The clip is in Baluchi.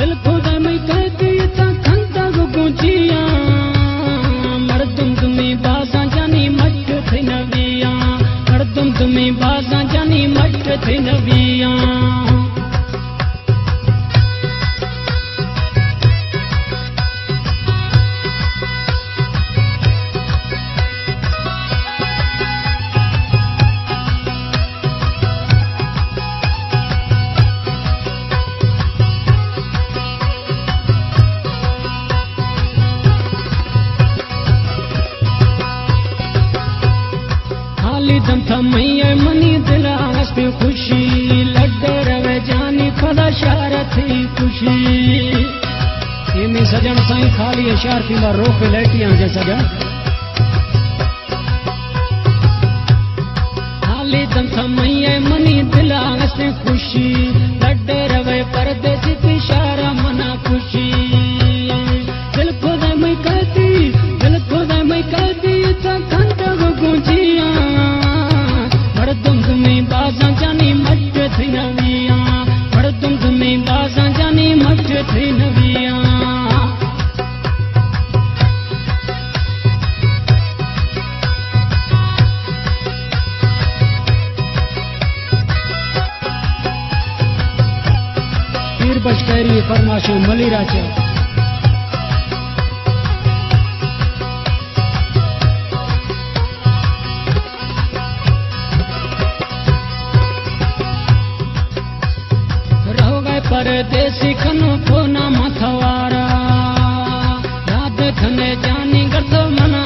دل خدا مئی کہتی تا کھنتا گو گونچیاں، مردم تمی بازاں جانی مٹ تھئی نویاں، مردم تمی بازاں جانی مٹ تھئی نویاں۔ حالی دم تھا مئی اے منی دلا ہستی خوشی، لڈے روے جانی پدا شارتی خوشی۔ اے می سجن سائیں خالی اشار کی ماں روک لیٹیاں جے سجن۔ حالی دم تھا مئی اے منی دلا ہستی خوشی، لڈے روے پردیسی تی شارا منا خوشی۔ دل خدا مئی کہتی، دل خدا مئی کہتی تا کھنتا گو گونچیاں، مردم تمی بازاں جانی مٹ تھئی نویاں، مردم تمی بازاں جانی مٹ تھئی نویاں۔ پیر بشکیری فرماشے ملی راچے۔ رہو گئے پردیسی کھنو کو نام تھوارا، یاد تھنے جانی گردو منا